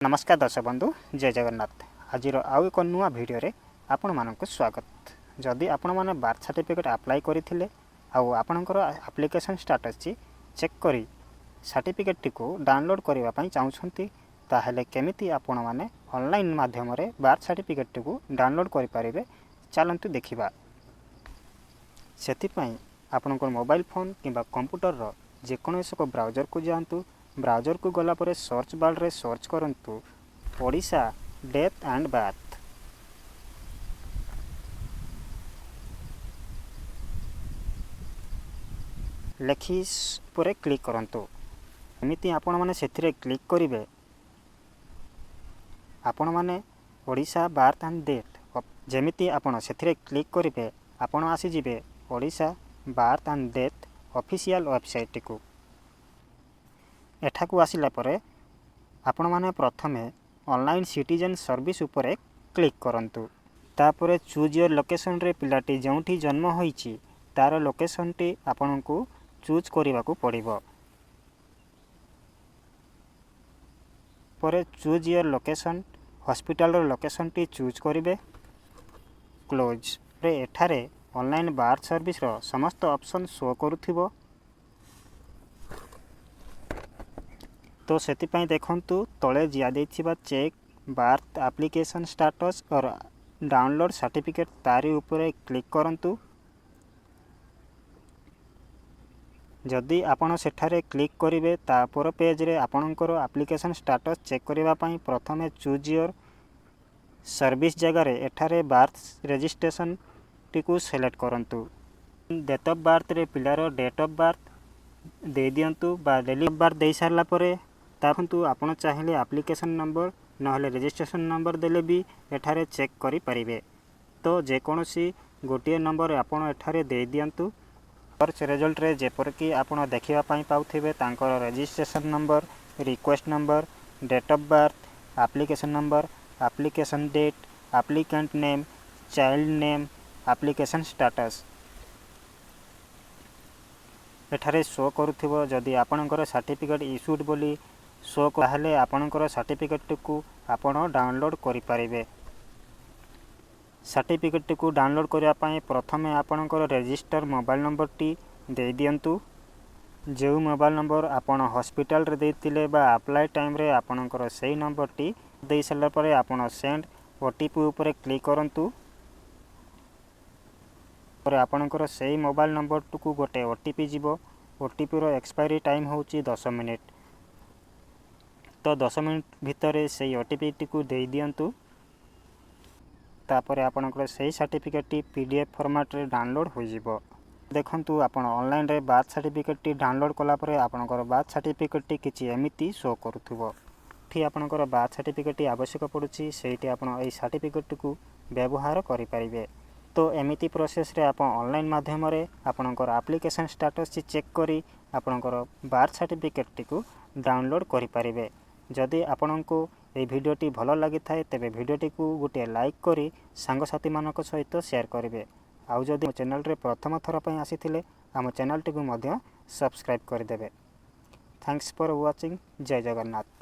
ନମସ୍କାର ଦର୍ଶକ ବନ୍ଧୁ, ଜୟ ଜଗନ୍ନାଥ। ଆଜିର ଆଉ ଏକ ନୂଆ ଭିଡ଼ିଓରେ ଆପଣମାନଙ୍କୁ ସ୍ୱାଗତ। ଯଦି ଆପଣମାନେ ବାର୍ଥ ସାର୍ଟିଫିକେଟ୍ ଆପ୍ଲାଏ କରିଥିଲେ ଆଉ ଆପଣଙ୍କର ଆପ୍ଲିକେସନ୍ ଷ୍ଟାଟସ୍ଟି ଚେକ୍ କରି ସାର୍ଟିଫିକେଟ୍ଟିକୁ ଡାଉନଲୋଡ଼୍ କରିବା ପାଇଁ ଚାହୁଁଛନ୍ତି, ତାହେଲେ କେମିତି ଆପଣମାନେ ଅନଲାଇନ୍ ମାଧ୍ୟମରେ ବାର୍ଥ ସାର୍ଟିଫିକେଟ୍ଟିକୁ ଡାଉନଲୋଡ଼୍ କରିପାରିବେ, ଚାଲନ୍ତୁ ଦେଖିବା। ସେଥିପାଇଁ ଆପଣଙ୍କର ମୋବାଇଲ୍ ଫୋନ୍ କିମ୍ବା କମ୍ପ୍ୟୁଟରର ଯେକୌଣସି ଏକ ବ୍ରାଉଜରକୁ ଯାଆନ୍ତୁ। ବ୍ରାଉଜରକୁ ଗଲା ପରେ ସର୍ଚ୍ଚ ବାର୍ରେ ସର୍ଚ୍ଚ କରନ୍ତୁ ଓଡ଼ିଶା ଡେଥ୍ ଆଣ୍ଡ ବାର୍ଥ। ଲେଖି ଉପରେ କ୍ଲିକ୍ କରନ୍ତୁ। ଏମିତି ଆପଣମାନେ ସେଥିରେ କ୍ଲିକ୍ କରିବେ, ଆପଣମାନେ ଓଡ଼ିଶା ବାର୍ଥ ଆଣ୍ଡ ଡେଥ୍, ଯେମିତି ଆପଣ ସେଥିରେ କ୍ଲିକ୍ କରିବେ, ଆପଣ ଆସିଯିବେ Odisha birth and death official ୱେବସାଇଟ୍ଟିକୁ। ଏଠାକୁ ଆସିଲା ପରେ ଆପଣମାନେ ପ୍ରଥମେ ଅନଲାଇନ୍ ସିଟିଜେନ୍ ସର୍ଭିସ୍ ଉପରେ କ୍ଲିକ୍ କରନ୍ତୁ। ତାପରେ ଚୁଜ୍ your ଲୋକେସନ୍ରେ ପିଲାଟି ଯେଉଁଠି ଜନ୍ମ ହୋଇଛି, ତା'ର ଲୋକେସନ୍ଟି ଆପଣଙ୍କୁ ଚୁଜ୍ କରିବାକୁ ପଡ଼ିବ। ପରେ ଚୁଜ୍ your location, ହସ୍ପିଟାଲର ଲୋକେସନ୍ଟି ଚୁଜ୍ କରିବେ। କ୍ଲୋଜ୍ରେ ଏଠାରେ ଅନଲାଇନ୍ ବାର୍ଥ ସର୍ଭିସର ସମସ୍ତ ଅପସନ୍ ଶୋ କରୁଥିବ। ତ ସେଥିପାଇଁ ଦେଖନ୍ତୁ, ତଳେ ଦିଆଯାଇଥିବା "Check birth application status or download certificate", ତାରି ଉପରେ କ୍ଲିକ୍ କରନ୍ତୁ। ଯଦି ଆପଣ ସେଠାରେ କ୍ଲିକ୍ କରିବେ, ତାପର ପେଜ୍ରେ ଆପଣଙ୍କର ଆପ୍ଲିକେସନ୍ ଷ୍ଟାଟସ୍ ଚେକ୍ କରିବା ପାଇଁ ପ୍ରଥମେ ଚୁଜ୍ your service ଜାଗାରେ ଏଠାରେ ବାର୍ଥ ରେଜିଷ୍ଟ୍ରେସନଟିକୁ ସିଲେକ୍ଟ କରନ୍ତୁ। ଡେଟ୍ ଅଫ୍ ବାର୍ଥରେ ପିଲାର ଡେଟ୍ ଅଫ୍ ବାର୍ଥ ଦେଇଦିଅନ୍ତୁ ବା ଡେଟ୍ ଅଫ୍ ବାର୍ଥ ଦେଇସାରିଲା ପରେ ଦେଖନ୍ତୁ, ଆପଣ ଚାହିଁଲେ ଆପ୍ଲିକେସନ୍ ନମ୍ବର ନହେଲେ ରେଜିଷ୍ଟ୍ରେସନ୍ ନମ୍ବର ଦେଲେ ବି ଏଠାରେ ଚେକ୍ କରିପାରିବେ। ତ ଯେକୌଣସି ଗୋଟିଏ ନମ୍ବର ଆପଣ ଏଠାରେ ଦେଇଦିଅନ୍ତୁ। ସର୍ଚ୍ଚ ରେଜଲ୍ଟରେ ଯେପରିକି ଆପଣ ଦେଖିବା ପାଇଁ ପାଉଥିବେ, ତାଙ୍କର registration number, request number, date of birth, application number, application date, applicant name, child name, application status ଏଠାରେ ଶୋ କରୁଥିବ। ଯଦି ଆପଣଙ୍କର ସାର୍ଟିଫିକେଟ୍ ଇସ୍ୟୁଡ୍ ବୋଲି ଶୋ, ତାହେଲେ ଆପଣଙ୍କର ସାର୍ଟିଫିକେଟ୍ଟିକୁ ଆପଣ ଡାଉନଲୋଡ଼୍ କରିପାରିବେ। ସାର୍ଟିଫିକେଟ୍ଟିକୁ ଡାଉନଲୋଡ଼୍ କରିବା ପାଇଁ ପ୍ରଥମେ ଆପଣଙ୍କର ରେଜିଷ୍ଟର ମୋବାଇଲ୍ ନମ୍ବରଟି ଦେଇଦିଅନ୍ତୁ। ଯେଉଁ ମୋବାଇଲ୍ ନମ୍ବର ଆପଣ ହସ୍ପିଟାଲରେ ଦେଇଥିଲେ ବା ଆପ୍ଲାଏ ଟାଇମ୍ରେ, ଆପଣଙ୍କର ସେଇ ନମ୍ବରଟି ଦେଇସାରିଲା ପରେ ଆପଣ ସେଣ୍ଡ ଓଟିପି ଉପରେ କ୍ଲିକ୍ କରନ୍ତୁ। ପରେ ଆପଣଙ୍କର ସେଇ ମୋବାଇଲ୍ ନମ୍ବରଟିକୁ ଗୋଟେ ଓଟିପି ଯିବ। ଓଟିପିର ଏକ୍ସପାୟରି ଟାଇମ୍ ହେଉଛି 10 ମିନିଟ୍। ତ 10 ମିନିଟ୍ ଭିତରେ ସେଇ ଓଟିପିଟିକୁ ଦେଇଦିଅନ୍ତୁ। ତାପରେ ଆପଣଙ୍କର ସେଇ ସାର୍ଟିଫିକେଟ୍ଟି ପିଡିଏଫ୍ ଫର୍ମାଟ୍ରେ ଡାଉନଲୋଡ଼୍ ହୋଇଯିବ। ଦେଖନ୍ତୁ, ଆପଣ ଅନଲାଇନ୍ରେ ବାର୍ଥ ସାର୍ଟିଫିକେଟ୍ଟି ଡାଉନଲୋଡ଼୍ କଲା ପରେ ଆପଣଙ୍କର ବାର୍ଥ ସାର୍ଟିଫିକେଟ୍ଟି କିଛି ଏମିତି ଶୋ କରୁଥିବ। ଏଠି ଆପଣଙ୍କର ବାର୍ଥ ସାର୍ଟିଫିକେଟ୍ଟି ଆବଶ୍ୟକ ପଡ଼ୁଛି, ସେଇଠି ଆପଣ ଏଇ ସାର୍ଟିଫିକେଟ୍ଟିକୁ ବ୍ୟବହାର କରିପାରିବେ। ତ ଏମିତି ପ୍ରୋସେସ୍ରେ ଆପଣ ଅନଲାଇନ୍ ମାଧ୍ୟମରେ ଆପଣଙ୍କର ଆପ୍ଲିକେସନ୍ ଷ୍ଟାଟସ୍ଟି ଚେକ୍ କରି ଆପଣଙ୍କର ବାର୍ଥ ସାର୍ଟିଫିକେଟ୍ଟିକୁ ଡାଉନଲୋଡ଼୍ କରିପାରିବେ। ଯଦି ଆପଣଙ୍କୁ ଏହି ଭିଡ଼ିଓଟି ଭଲ ଲାଗିଥାଏ, ତେବେ ଭିଡ଼ିଓଟିକୁ ଗୋଟିଏ ଲାଇକ୍ କରି ସାଙ୍ଗସାଥିମାନଙ୍କ ସହିତ ସେୟାର କରିବେ। ଆଉ ଯଦି ମୋ ଚ୍ୟାନେଲରେ ପ୍ରଥମ ଥର ପାଇଁ ଆସିଥିଲେ, ଆମ ଚ୍ୟାନେଲଟିକୁ ମଧ୍ୟ ସବସ୍କ୍ରାଇବ୍ କରିଦେବେ। Thanks for watching. Jay Jagannath.